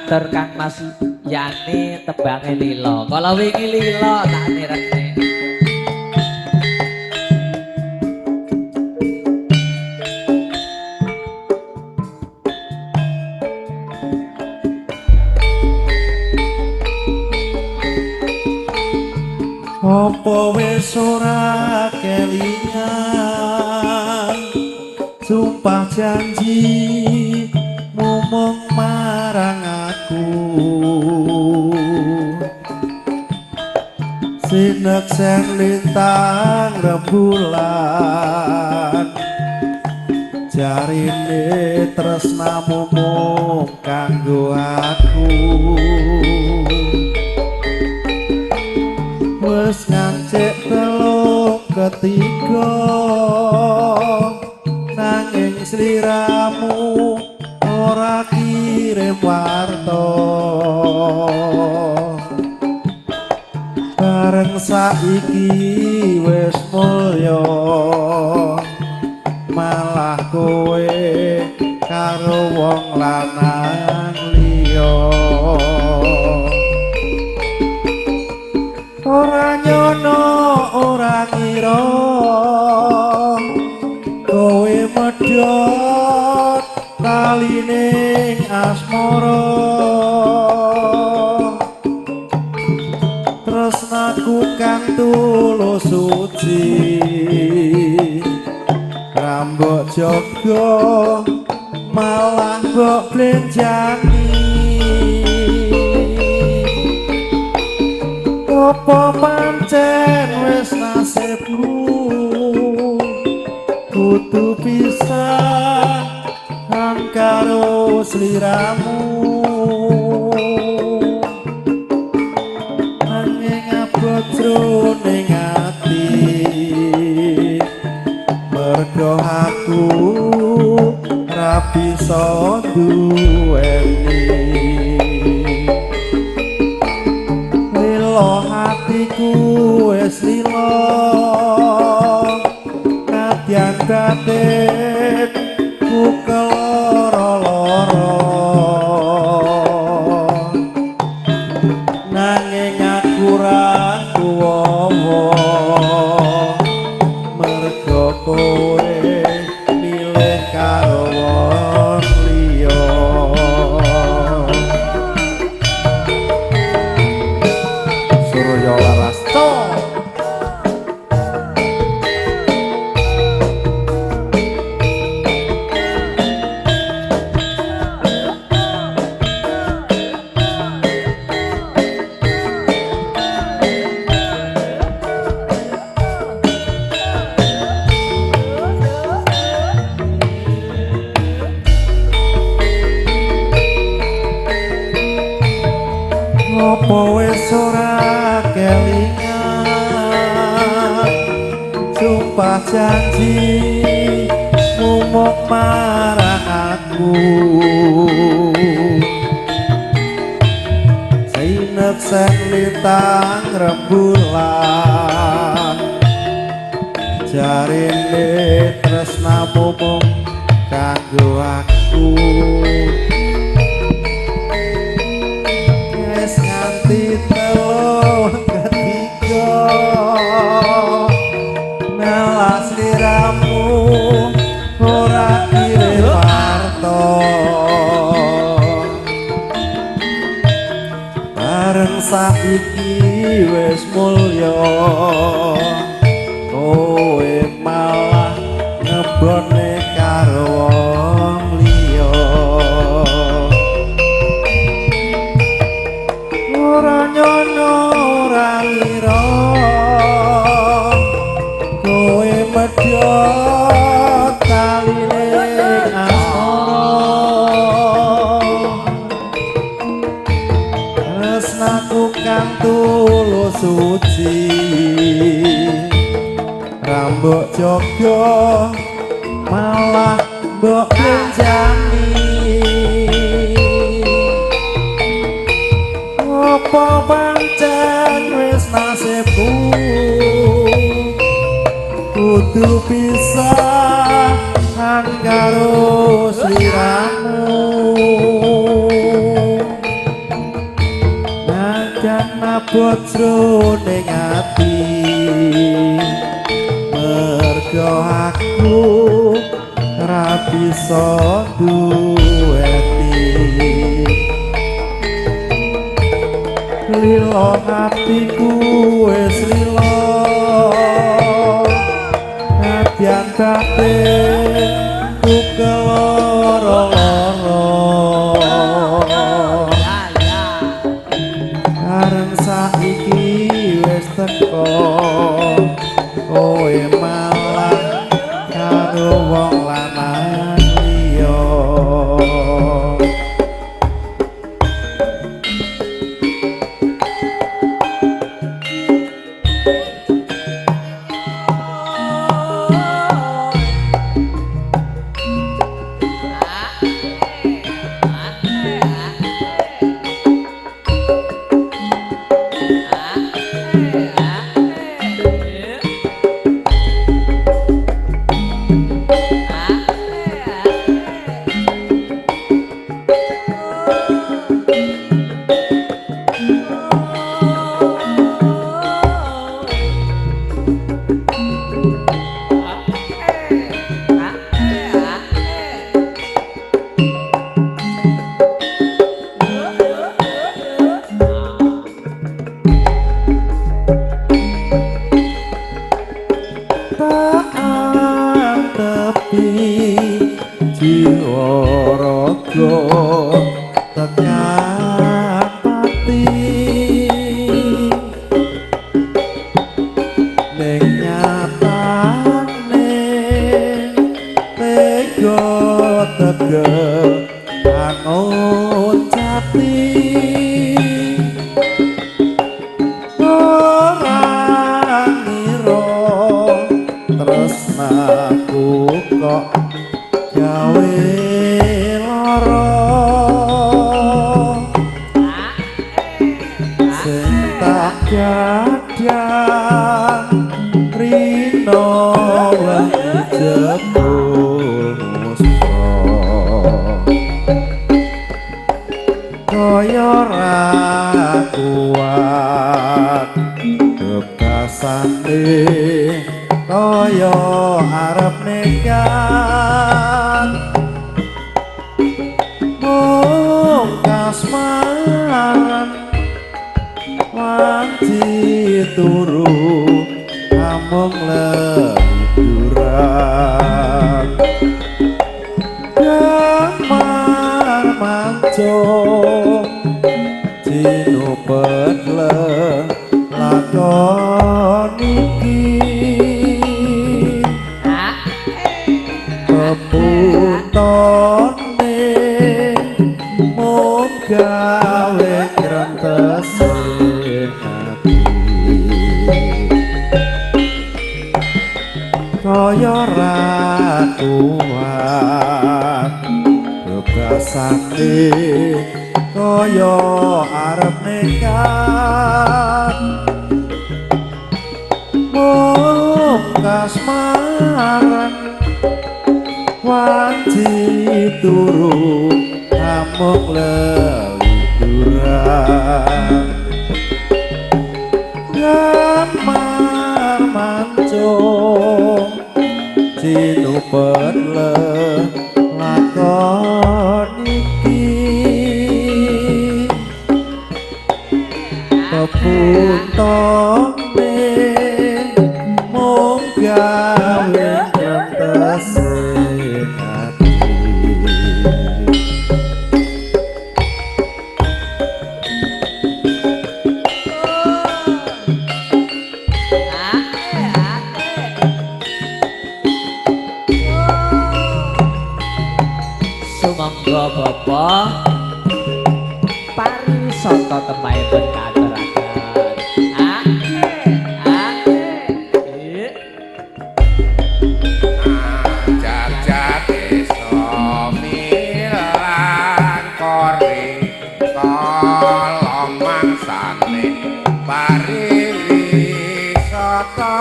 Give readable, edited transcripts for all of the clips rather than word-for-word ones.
Matur Kang Mas Yani tembange lila. Kala wingi lila tak nirene. Apa wis ora kelingan sumpah janji mumung marang aku, sineksen lintang rembulan jarine tresnamu mung kanggo aku. Wes ngancik telung ketiga nanging sliramu ora kirim warta, bareng saiki wis mulya malah kowe karo wong lanang liya. Ora nyono ora ngira kowe medhot taline asmara, tresnaku kang tulus suci rambok jaga malah mbok blenjani. Apa pancen wis nasibku kudu pisahan karo sliramu, nanging abot jroning ati mergo aku ra bisa duweni. Lilo hatiku wis lilo nadyan batin ku keloro-loro, nanging aku ra kuwowo mergo kowe milih karo wong liya. Surya Larasto. Apa wis ora kelingan sumpah janji mumuk marang aku, sineksen lintang rembulan jarine tresnamu mung kanggo aku. Wis nganti telung ketiga malah sliramu ora kirim warta, bareng saiki wis mulya kowe malah ngebone karo wong liya. Ora nyono ora ngira kowe medhot taline asmara, tresnaku kang tulus suci rambok jaga malah mbok blenjani. Apa pancen wis nasibku kudu pisahan karo sliramu, Nadyan abot jroning ati, mergo aku ra bisa duweni. Lilo atiku wis lilo, nadyan batinku keloro-loro. Bareng saiki wis teko, kowe malah karo wong lanang liya. Tak antepi jiwa raga tekan pati, ning nyatane tega tegel angon jati. Ora ngira tresnaku kok gawe lara, sing tak gadang rino wengi jebul musra, kaya ra kuat bebasane, kaya arep nekat. Mung kasmaran wanci turu amung leliduran. Damar mancung jinupet lakon iki, pepuntone mung gawe krentes ati, kaya ra kuat bebasane, kaya arep nekat. Mung kasmaran wanci turu amung leliduran. Damar mancung jinupet lakon iki, pepuntone mung gawe krentes ati. Sumangga Bapak pariwisata temahipun kaaturaken. Jagat desa milan kore kala mangsane pariwisata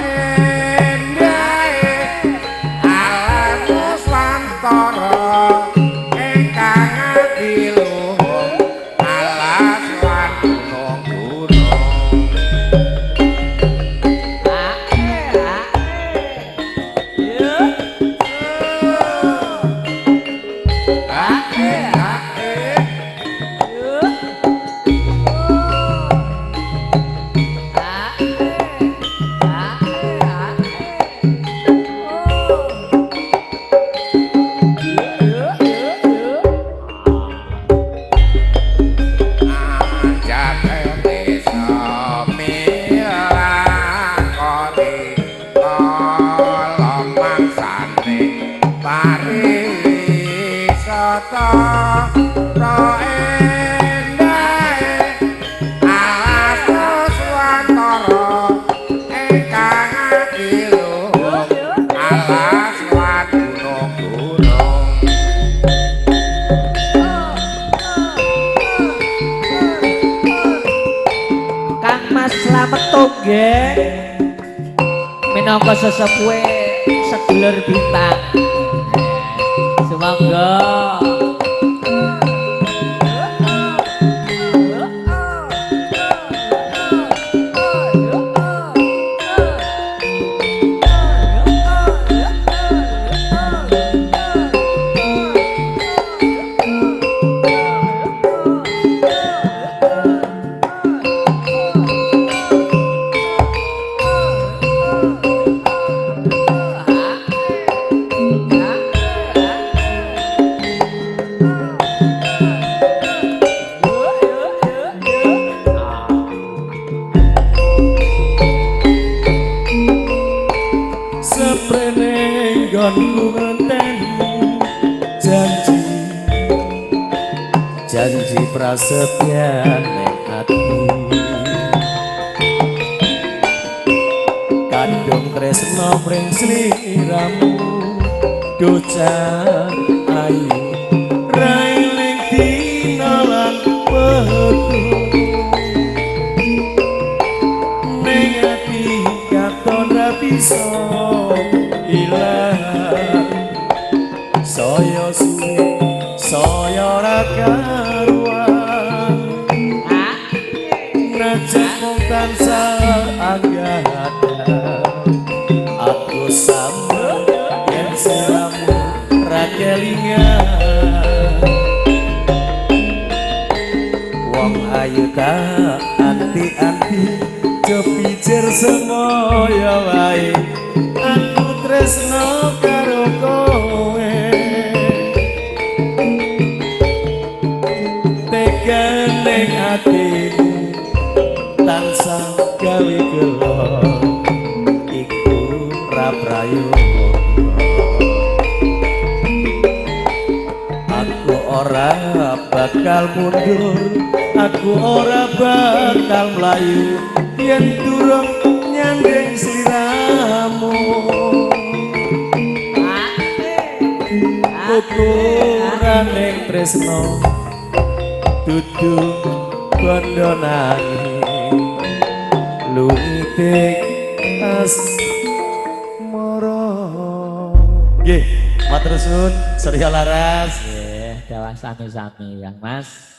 endahe alam Nuswantara ingkang adiluhung alas. geng. Minangka sesepuhe sedulur bintang. Sumangga. Seprene nggonku ngenteni janji, janji prasetya ning ati. Kadung tresno mring sliramu docah ayu railing dina lan wektu. Ning ati katon ra bisa ilang, saya suwe saya ora karuan. Najan mung tansah anggadan aku sama yen sliramu ra kelingan. Wong ayu tak anti-anti kepijer semoyo wae aku tresno karo kowe. Tega ning atimu tansah gawe gelo iku ra prayoga. Aku ora bakal mundur, aku ora bakal mlayu yen durung nyanding sliramu. Ukuraning tresno dudu bondo nanging lumiting asmara. Nggih, matur suwun Surya Laras. Nggih, dawah sami-sami Kang Mas.